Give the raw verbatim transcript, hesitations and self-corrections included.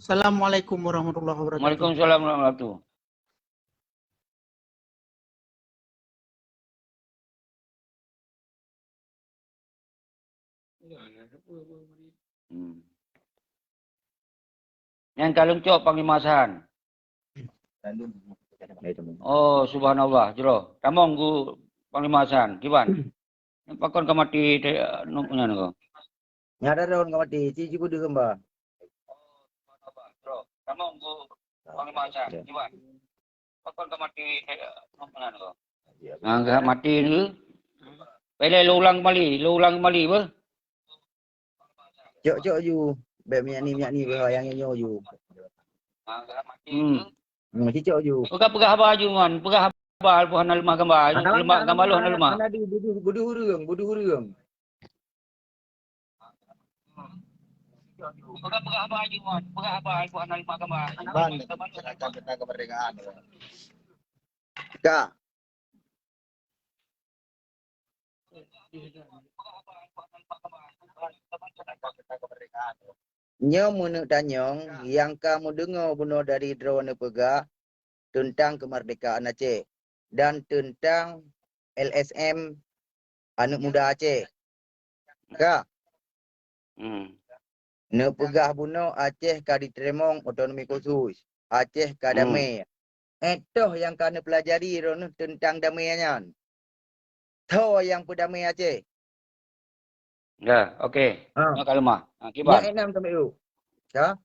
Assalamualaikum warahmatullahi wabarakatuh. Waalaikumsalam warahmatullahi wabarakatuh. Hmm. Nyang ka lôn cok Panglima Hasan. Oh, subhanallah, jroh. Tamong gu Panglima Hasan, kiban. Pakon ka maté te-, nu-, nyan ko. Nyang ada daun ka maté, ci, ci kudu hamba. Tamong gu Panglima Hasan, kiban. Pakon ka maté te-, nu-, nyan ko. Ah, ka maté ni. Pele lo ulang kembali, lo ulang kembali, beuh. Cok-cok ju. Bèk minyak ni, minyak ni, beuh, nyang nyoe ju. Hmm. Hmm, cok ju. Peugah-peugah haba ju, man. Peugah haba, hana leumah gamba. Leumah gamba lo hana leumah. Hana di, buduh, buduh ureueng, buduh ureueng. Peugah-peugah haba ju, man. Peugah haba, hana leumah gamba. Bang, tentang, tentang kemerdekaan. Ka. Nyoe meuneuk tanyong nyang ka meudeungoe bunoe dari droeneuh peugah teuntang keumeurdekaan Aceh dan teuntang L S M Aneuëk Muda Aceh. Ka. Hmm. Neupeugah bunoe Aceh ka jiteurimong otonomi khusus, Aceh ka damé. Eh, toh nyang ka neupeulajari droeneuh teuntang damé nyan? Toh nyang peudamé Aceh? Ya, oke. Ha. Nyoe ka leumah. Ha, kiban. Nyang enam sampai yuk. Ya.